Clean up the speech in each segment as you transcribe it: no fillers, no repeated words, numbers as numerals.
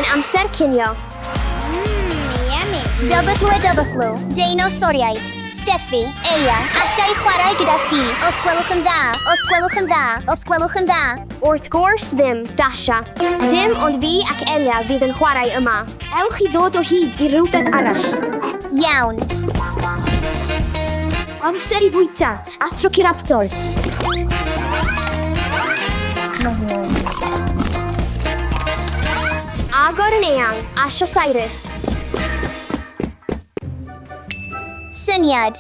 Mae'n amser cinio. Mmm, yummy. W W, Deinosoriaid. Steffi, Eia, alla i chwarae gyda chi, os gwelwch yn dda, os gwelwch yn dda, os gwelwch yn dda. Wrth gwrs ddim, Dasha. Dim ond fi ac Elia fydd yn chwarae yma. Ewch i ddod o hyd i rywbeth arall. Iawn. Amser i fwyta, Atrociraptor. Agor yn eang, Allosaurus. Syniad.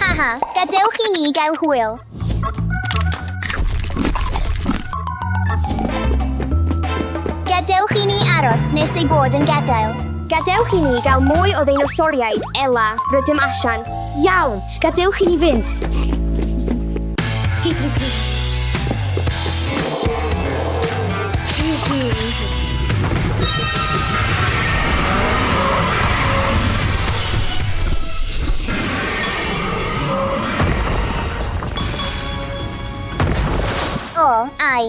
Haha, gadewch i ni gael hwyl. Gadewch i ni aros nes ei bod yn gadael. Gadewch i ni gael mwy o ddeinosoriaid, Ela, rydym allan. Iawn, gadewch i ni fynd. O, ai.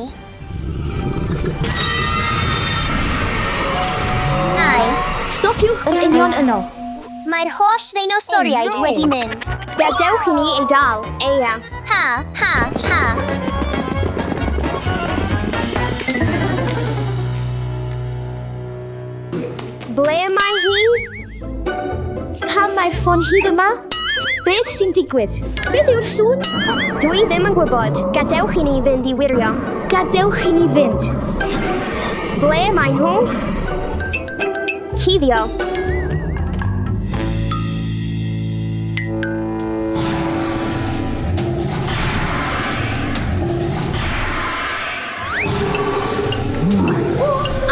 Ai. Stopiwch yn union yno. Mae'r holl ddeinosoriaid Oh, no. wedi mynd. Gadewch i ni ei dal, Eia. Ha, ha, ha. Ble mae hi? Pam mae'r ffon hyd yma? Beth sy'n digwydd? Beth yw'r sŵn? Dwi ddim yn gwybod. Gadewch i ni fynd i wirio. Gadewch i ni fynd. Ble mae nhw? Cuddio.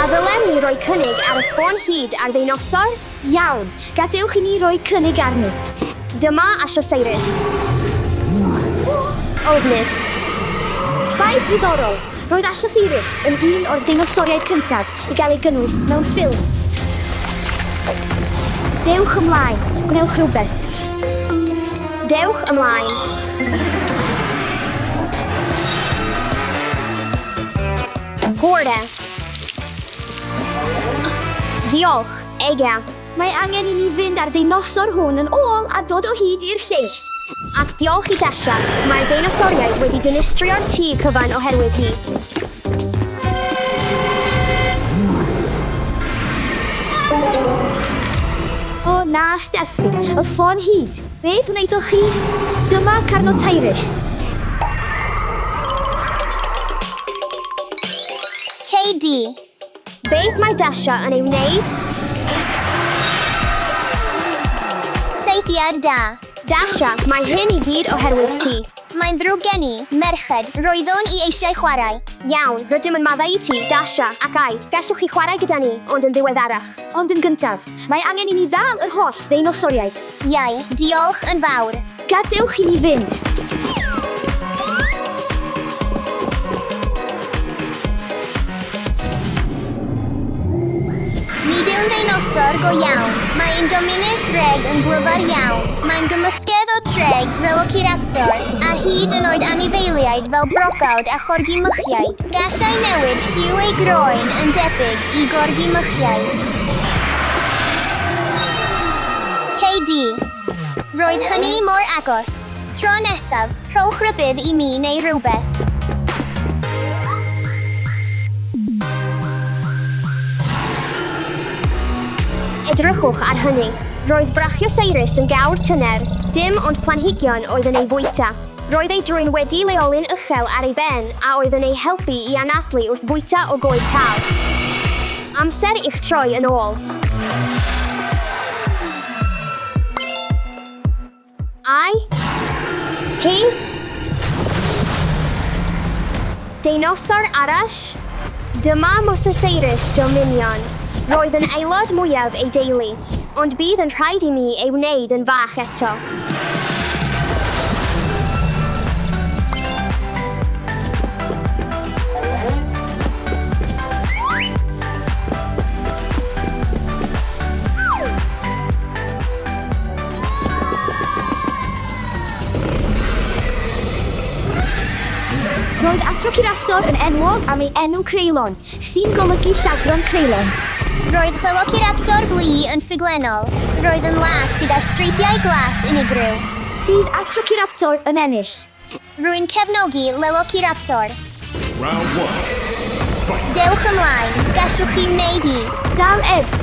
A ddylem ni roi cynnig ar y ffôn hud ar ddeinosor? Iawn, gadewch i ni roi cynnig arni. Dyma Allosaurus. Ofnus. Ffaith ddiddorol, roedd Allosaurus yn un o'r deinosoriaid cyntaf i gael ei gynnwys mewn ffilm. Dewch ymlaen, gwnewch rhywbeth. Dewch ymlaen. Hwre. Diolch, Ega. Mae angen i ni fynd â'r deinosor hwn yn ôl a dod o hyd i'r lleill. Ac diolch i Dasha, mae'r deinosoriaid wedi dinistrio'r tŷ cyfan oherwydd hi. O na, Steffi, y ffon hud. Beth wnaethoch chi? Dyma Carnotaurus. KD. Beth mae Dasha yn ei wneud? Saethiad da. Dasha, mae hyn i gyd oherwydd ti. Mae'n ddrwg gen i, merched, roeddwn i eisiau chwarae. Iawn, rydym yn maddau i ti, Dasha, ac ai, gallwch chi chwarae gyda ni, ond yn ddiweddarach. Ond yn gyntaf, mae angen i ni ddal yr holl ddeinosoriaid. Iau, diolch yn fawr. Gadewch i ni fynd. Nid yw'n ddeinosor go iawn. Mae Indominus Reg yn glyfar iawn. Mae'n gymysgedd o Treg, Velociraptor, a hyd yn oed anifeiliaid fel brocawd a chorgimychiaid. Gallai newid lliw ei groen yn debyg i gorgimychiaid. KD. Roedd hynny mor agos. Tro nesaf, rhowch rybudd i mi neu rhywbeth. Edrychwch ar hynny. Roedd Brachiosaurus yn gawr tyner, dim ond planhigion oedd yn ei fwyta. Roedd ei drwyn wedi leoli'n uchel ar ei ben a oedd yn ei helpu i anadlu wrth fwyta o goed tal. Amser i'ch troi yn ôl. I. Hi. Deinosor arall? Dyma Mosasaurus Dominion. Roedd yn aelod mwyaf ei deulu, ond bydd yn rhaid i mi ei wneud yn fach eto. Atrociraptor yn enwog am ei enw creulon, sy'n golygu lladron creulon. Roedd Velociraptor Blee yn ffuglennol. Roedd yn las gyda streipiau glas unigryw. Bydd Atrociraptor yn ennill. Rwy'n cefnogi Velociraptor. Round one. Fight. Dewch ymlaen, gallwch chi wneud i. Dal ef!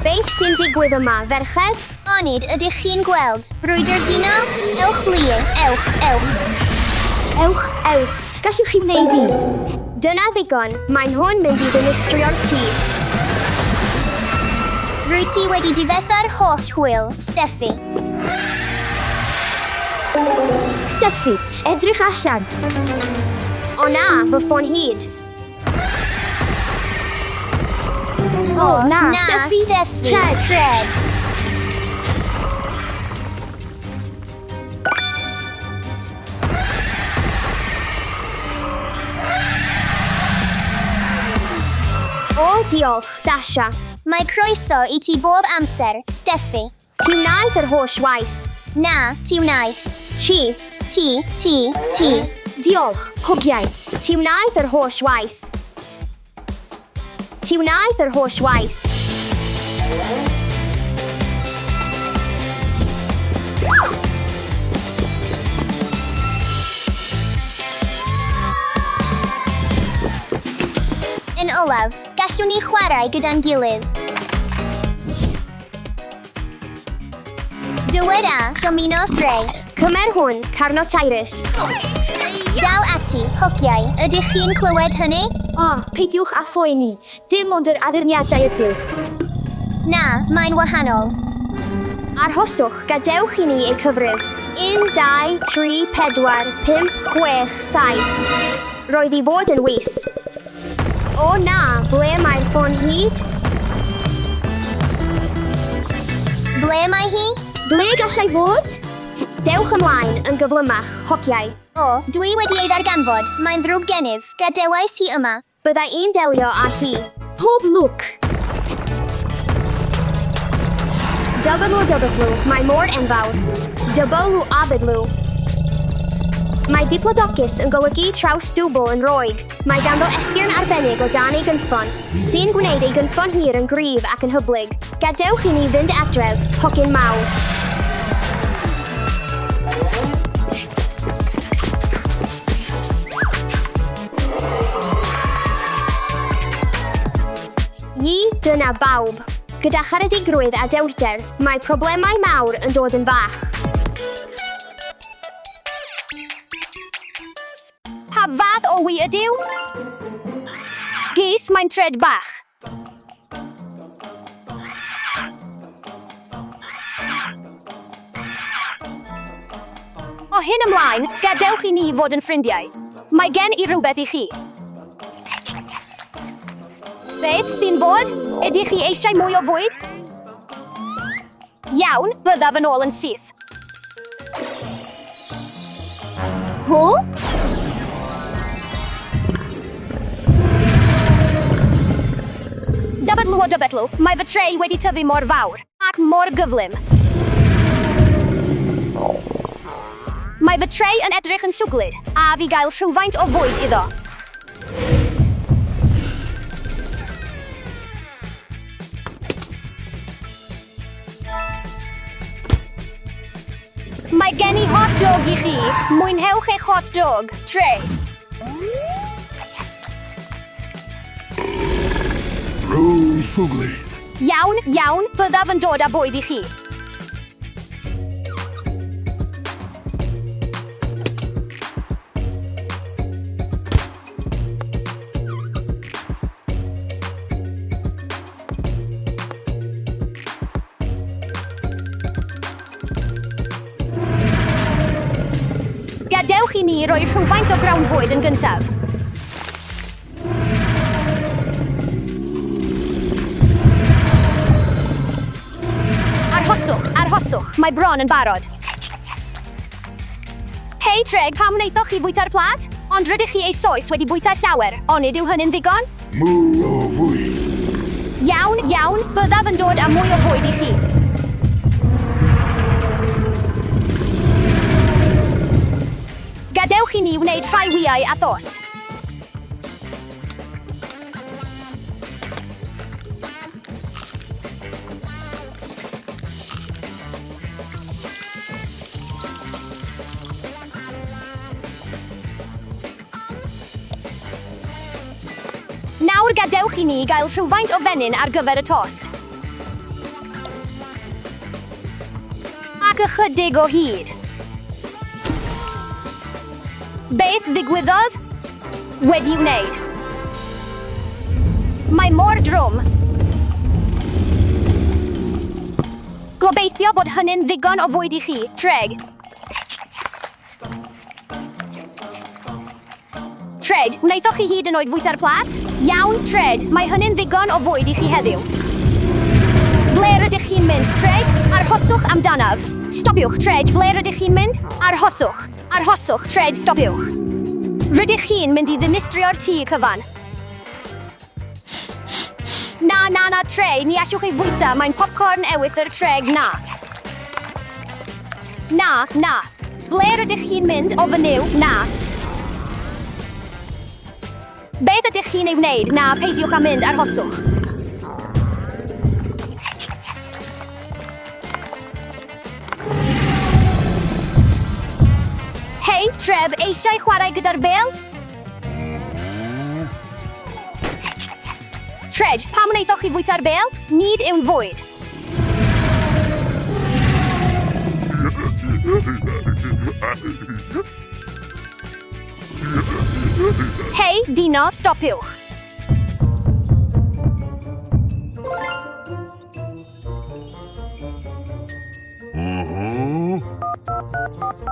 Beth sy'n digwydd yma, ferched? Onid ydych chi'n gweld brwydr dino? Ewch Blee, ewch, ewch. Ewch, ewch. Gallwch chi wneud i. Dyna ddigon, mae nhw'n mynd i ddinistrio'r tŷ. Rwyt ti wedi difetha'r holl hwyl, Steffi. Steffi, edrych allan. O na, fy ffôn hud. O, na, na, Steffi, Steffi, Fred. Fred. O, diolch, Dasha. Mae croeso i ti bob amser, Steffi. Ti wnaeth yr holl waith. Na, ti wnaeth. Ti. Ti, ti, ti. Diolch, hogiau. Ti wnaeth yr holl waith. Ti wnaeth yr holl waith. Yn olaf, gallwn ni chwarae gyda'n gilydd. Dywed a, Dominos Ray. Cymer hwn, Carnotaurus. Dal ati, hogiau. Ydych chi'n clywed hynny? O, peidiwch â phoeni. Dim ond yr addurniadau ydyw. Na, mae'n wahanol. Arhoswch, gadewch i ni eu cyfrif. 1, 2, 3, 4, 5, 6, 7. Roedd i fod yn wyth. O na, ble mae'r ffôn hud? Ble mae hi? Ble gallai fod? Dewch ymlaen yn gyflymach, hogiau. O, dwi wedi ei ddarganfod. Mae'n ddrwg gennyf. Gadewais hi yma. Bydda i'n delio â hi. Pob lwc. WW, mae mor enfawr. W abydlw. Mae Diplodocus yn golygu traws dwbl yn Roeg. Mae ganddo esgyrn arbennig o dan ei gynffon, sy'n gwneud ei gynffon hir yn gryf ac yn hyblyg. Gadewch i ni fynd adref, hogyn mawr. Yi, dyna bawb. Gyda charedigrwydd a dewrder, mae problemau mawr yn dod yn fach. Pa fath o wy ydyw? Ges, mae'n tred bach. O hyn ymlaen, gadewch i ni fod yn ffrindiau. Mae gen i rhywbeth i chi. Beth sy'n bod? Ydych chi eisiau mwy o fwyd? Iawn, byddaf yn ôl yn syth. Hw? Dybydlw o dybydlw, mae fy trei wedi tyfu mor fawr ac mor gyflym. Mae fy trei yn edrych yn llwglyd, a fi gael rhywfaint o fwyd iddo. Mae gen i hot dog i chi. Mwynhewch eich hot dog. Trey. Rwy'n llwglyd. Iawn, iawn, byddaf yn dod â bwyd i chi. Gadewch i ni roi rhywfaint o grawnfwyd yn gyntaf. Arhoswch, arhoswch, mae bron yn barod. Hei Treg, pam wnaethoch chi fwyta'r plât? Ond rydych chi eisoes wedi bwyta llawer, onid yw hynny'n ddigon? Mwy o fwyd. Iawn, iawn, byddaf yn dod â mwy o fwyd i chi. Gadewch i ni wneud rhai wyau a thost. Nawr gadewch i ni gael rhywfaint o fenyn ar gyfer y tost. Ac ychydig o hyd. Beth ddigwyddodd? Wedi wneud. Mae mor drwm. Gobeithio bod hynny'n ddigon o fwyd i chi, Treg. Tred, wnaethoch chi hyd yn oed fwyta'r plât? Iawn, Tred, mae hynny'n ddigon o fwyd i chi heddiw. Ble rydych chi'n mynd, Tred? Arhoswch amdanaf. Stopiwch, Tred, ble rydych chi'n mynd? Arhoswch. Arhoswch, Tred, stopiwch. Rydych chi'n mynd i ddinistrio'r tŷ cyfan. Na, na, na, Trey, ni allwch ei fwyta, mae'n popcorn ewythr Treg, na. Na, na. Ble rydych chi'n mynd, o fy Nuw, na. Beth ydych chi'n ei wneud, na, peidiwch â mynd, arhoswch. Hei, Tref, eisiau chwarae gyda'r bêl? Trej, pam wnaethoch chi fwyta'r bêl? Nid yw'n fwyd. Hei, Dino, stopiwch.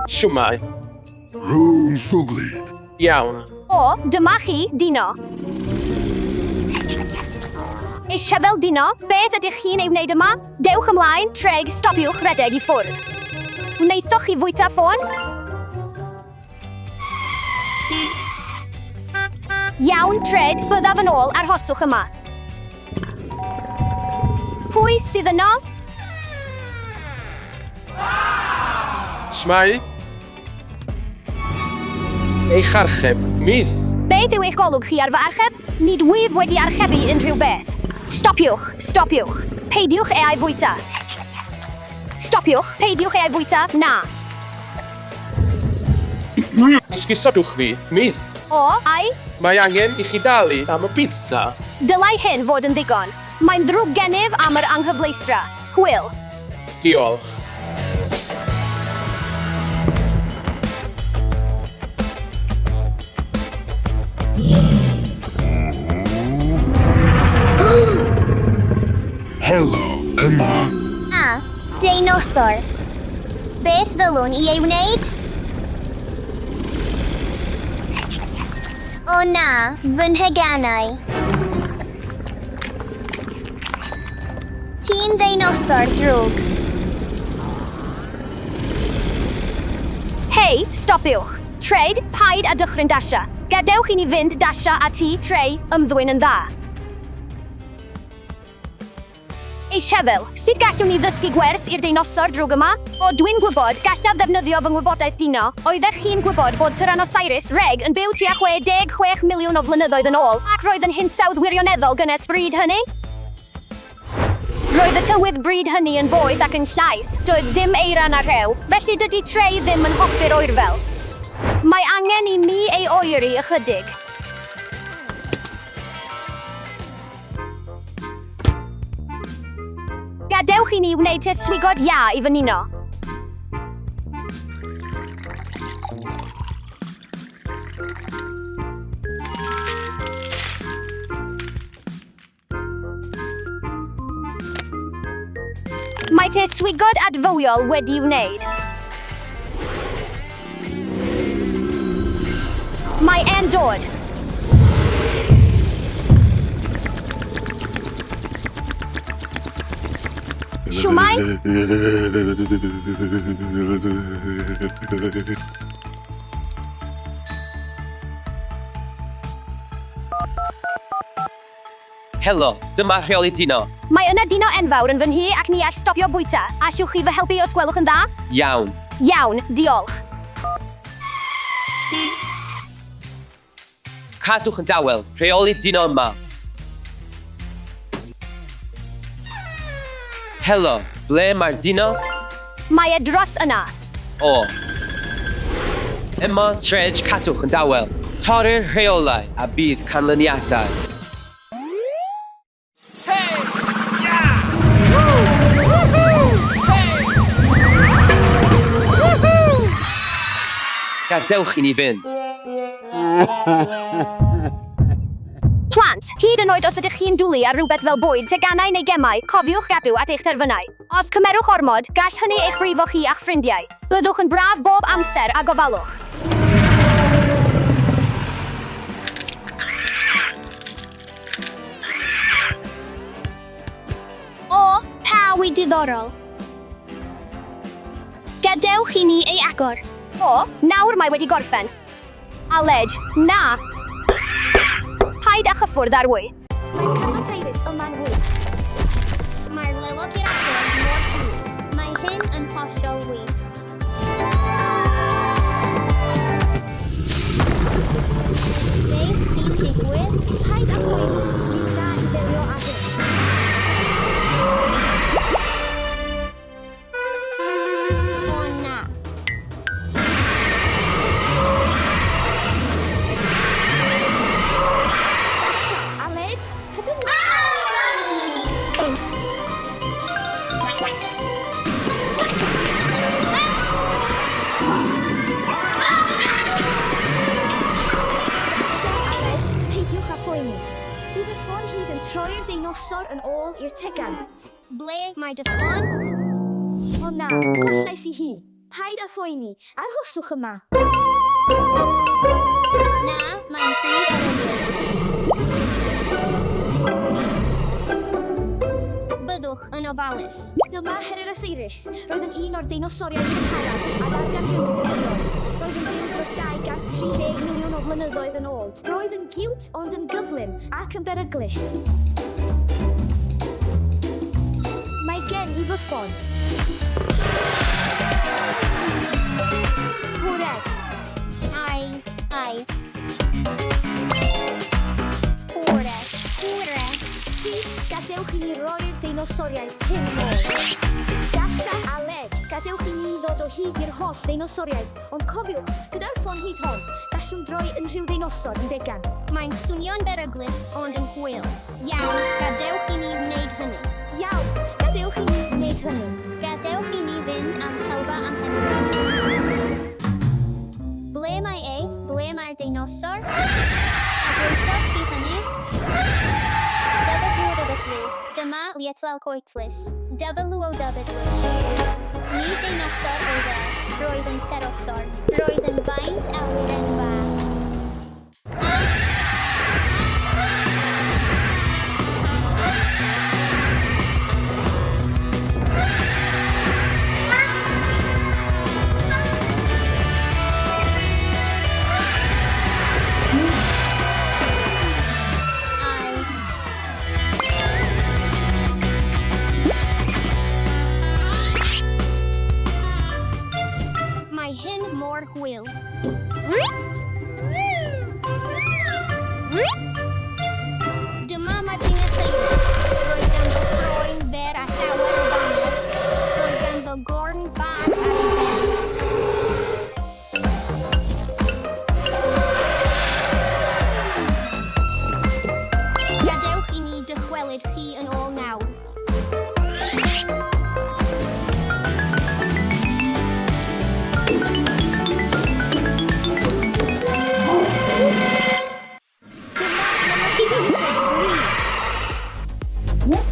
Shwmae? Rhwng llwglyd. Iawn. O, dyma chi, Dino. Eisiau fel Dino, beth ydych chi'n ei wneud yma? Dewch ymlaen, Treg, stopiwch redeg i ffwrdd. Wnaethoch chi fwyta ffôn? Iawn, Tred, byddaf yn ôl, arhoswch yma. Pwy sydd yno? Shwmae? Eich archeb, miss. Beth yw eich golwg chi ar fy archeb? Nid wyf wedi archebu unrhyw beth. Stopiwch! Stopiwch! Peidiwch e a'i fwyta! Stopiwch! Peidiwch e a'i fwyta! Na! Esgusodwch fi, miss. O, ai? Mae angen i chi dalu am y pizza. Dylai hyn fod yn ddigon. Mae'n ddrwg gennyf am yr anghyfleustra. Hwyl. Diolch. Helo, yma. A, deinosor. Beth ddylwn i ei wneud? O na, fy nheganau. Ti'n ddeinosor drwg. Hei, stopiwch! Treid, paid â dychryn Dasha. Gadewch i ni fynd, Dasha, a ti, Trey, ymddwyn yn dda. Eisiau, sut gallwn ni ddysgu gwers i'r deinosor drwg yma? O, dwi'n gwybod, gallaf ddefnyddio fy ngwybodaeth dino. Oeddech chi'n gwybod bod Tyrannosaurus Reg yn byw tua 66 miliwn o flynyddoedd yn ôl, ac roedd yn hinsawdd wirioneddol gynnes bryd hynny? Roedd y tywydd bryd hynny yn boeth ac yn llaith, doedd dim eira na rhew, felly dydy Trey ddim yn hoffi'r oerfel. Mae angen i mi ei oeri ychydig. Gadewch i ni wneud te swigod iâ i fy nino. Mae te swigod adfywiol wedi'i wneud. Mae e'n dod. Shwmae? Helo, dyma rheoli Dino. Mae yna Dino enfawr yn fy nhŷ ac ni all stopio bwyta. Allwch chi fy helpu os gwelwch yn dda? Iawn. Iawn, diolch. Cadwch yn dawel, rheoli Dino yma. Helo, ble mae'r Dino? Mae e dros yna. O. Yma, Trej, cadwch yn dawel. Torri'r rheolau a bydd canlyniadau. Gadewch i ni fynd. Plant, hyd yn oed os ydych chi'n dwlu ar rhywbeth fel bwyd, teganau neu gemau, cofiwch gadw at eich terfynau. Os cymerwch ormod, gall hynny eich brifo chi a'ch ffrindiau. Byddwch yn braf bob amser a gofalwch. O, pa wy diddorol. Gadewch i ni ei agor. O, nawr mae wedi gorffen. Aled, na! Paid â chyffwrdd â'r wy. Mae'r Camatyrus yma'n wych. Mae'r Velociraptor mor cute. Mae hyn yn hollol wych. Beth sy'n digwydd? Paid â poeni, dwi'n dda i ddelio â hyn. O na. Dasha, Aled, cadw Dasha, Aled, peidiwch â phoeni. Bydd y ffôn hyd yn troi'r deinosor yn ôl i'r tegan. Ble mae dy ffôn? O na, gollais i hi. Paid â phoeni, arhoswch yma. Na, mae'n rhy beryglus. Byddwch yn ofalus. Dyma Hererasaurus. Roedd yn un o'r deinosoriaid cynharaf a ddarganfuwyd erioed. Roedd yn byw dros 230 miliwn o flynyddoedd yn ôl. Roedd yn giwt ond yn gyflym ac yn beryglus. Mae gen i fy ffon. Hwre! Ai, ai. Hwre, hwre. Plîs, gadewch i ni roi'r deinosoriaid hyn yn ôl. Dasha a Led, gadewch i ni ddod o hyd i'r holl ddeinosoriaid, ond cofiwch, gyda'r ffon hud hon, gallwn droi unrhyw ddeinosor yn degan. Mae'n swnio'n beryglus ond yn hwyl. Iawn, gadewch i ni wneud hynny. Iawn, gadewch i ni wneud hynny. Gadewch i ni fynd am helfa am heddiw. Ble mae e? Ble mae'r deinosor? A glywsoch chi hynny? WW. Dyma Quetzalcoatlus. WOW. Nid deinosor oedd e. Roedd yn pterosor. Roedd yn faint awyren fach. Ai. Mae hyn mor hwyl. Dyma Majungasaurus. Roedd ganddo ffroen fer a llawer o fannod. Roedd ganddo gorn bach ar ei ben. Gadewch i ni dychwelyd chi yn ôl nawr. Dyma Velociraptor gwir.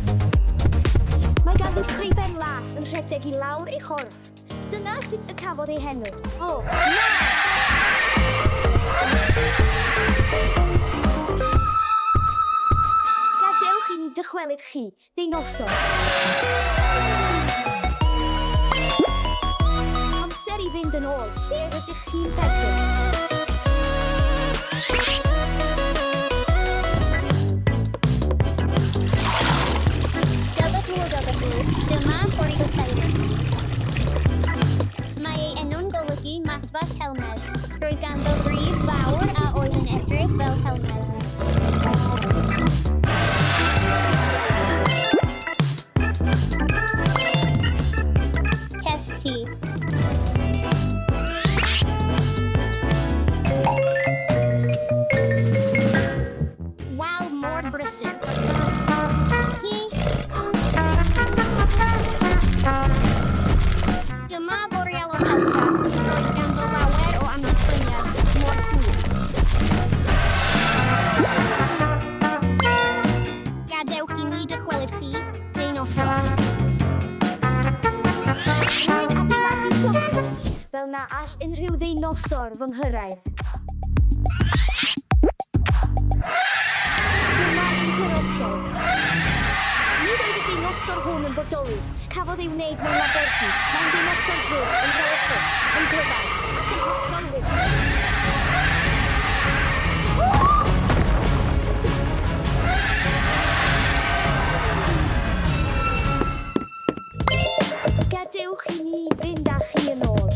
Mae ganddi streipen las yn rhedeg i lawr ei chorff. Dyna sut y cafodd ei henw. O, na! Gadewch i ni dychwelyd chi, deinosor. Amser i fynd yn ôl, lle rydych chi'n perthyn. WW. Dyma Corythosaurus. Mae ei enw'n golygu madfall helmed. Roedd ganddo grib fawr a oedd yn edrych fel helmed. Ces ti. na all unrhyw ddeinosor fy nghyrraedd. Dyma Interruptor. Nid oedd y deinosor hwn yn bodoli. Cafodd ei wneud mewn labordy. Mae'n ddeinosor drwg, yn frawychus, yn glyfar, ac yn hollol wyllt. Gadewch i ni fynd â chi yn ôl.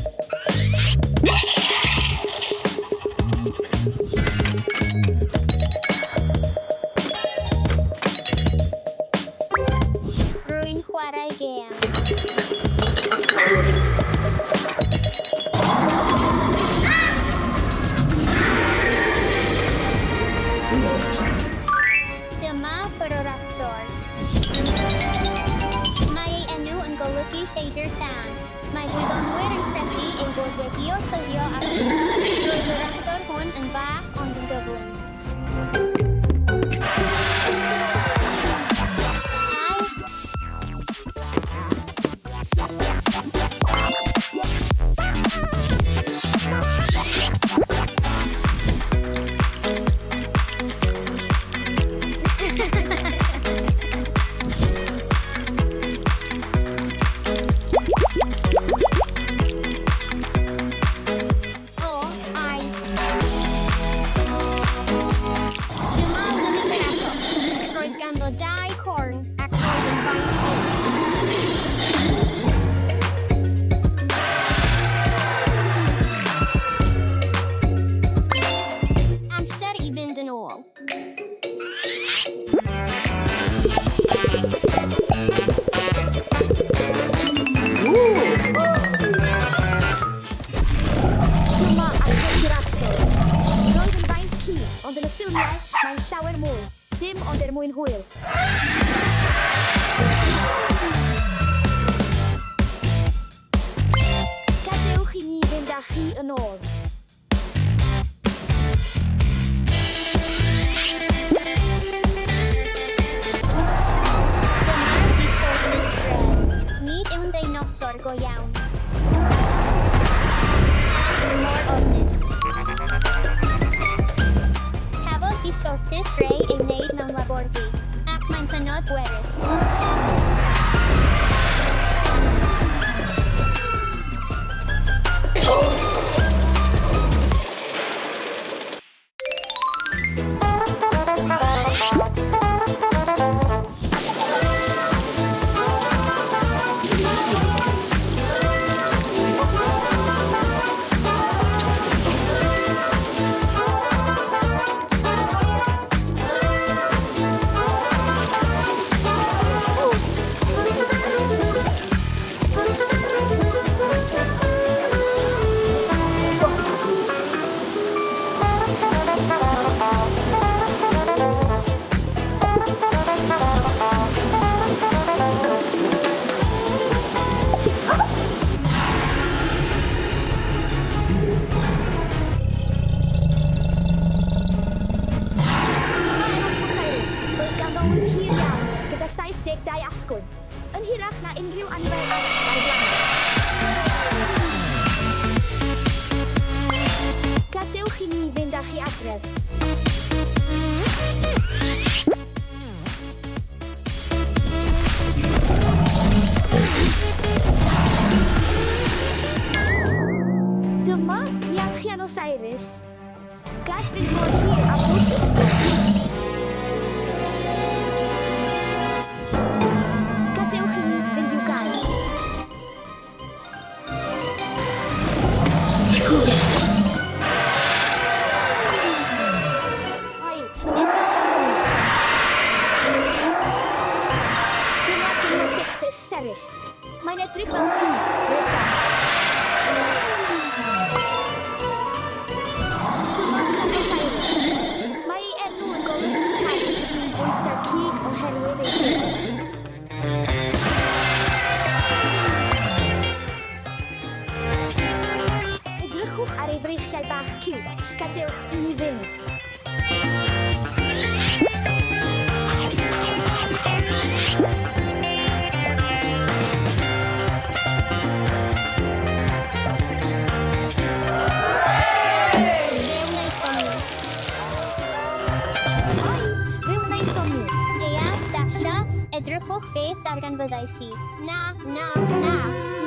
Rwy'n chwarae gêm. Dyma Pyroraptor. Mae ei enw yn golygu lleidr tân. Mae gwyddonwyr yn credu ei fod wedi orchuddio ar Roedd y raptor hwn yn fach ond yn gyflym. Ai, O, ai. Dyma Luniceratops. Roedd ganddo dau corn ac roedd yn faint byr. Amser i fynd yn ôl. Dyma Archaeoraptor. Roedd yn faint ci, ond yn y ffilmiau, mae'n llawer mwy. Dim ond er mwyn hwyl. Gadewch i ni fynd â chi yn ôl. Dyma'r Distortus Red. Nid yw'n ddeinosor go iawn. Ac mor ofnus. Cafodd Distortus Ray ei wneud mewn labordy, ac mae'n hynod bwerus. Dyma Elasmosaurus. Roedd ganddo wy hir iawn, gyda 72 asgwrn. Yn hirach na unrhyw anifail arall ar y blaned. Gadewch i ni fynd â chi adref. Dyma Iarchianosaurus. Gall fynd mor hir â bws ysgol. Gadewch i ni fynd i'w gael. Ai, mae'n edrych yn Dyma Gymrodictus Ceres. Mae'n edrych fel tŷ, reit bach. Dyma Carnotaurus. Mae ei enw yn golygu taith sy'n bwyta cig oherwydd ei gig. Edrychwch ar ei freichiau bach ciwt. Gadewch i ni fynd. ddarganfyddais i. Na, na, na!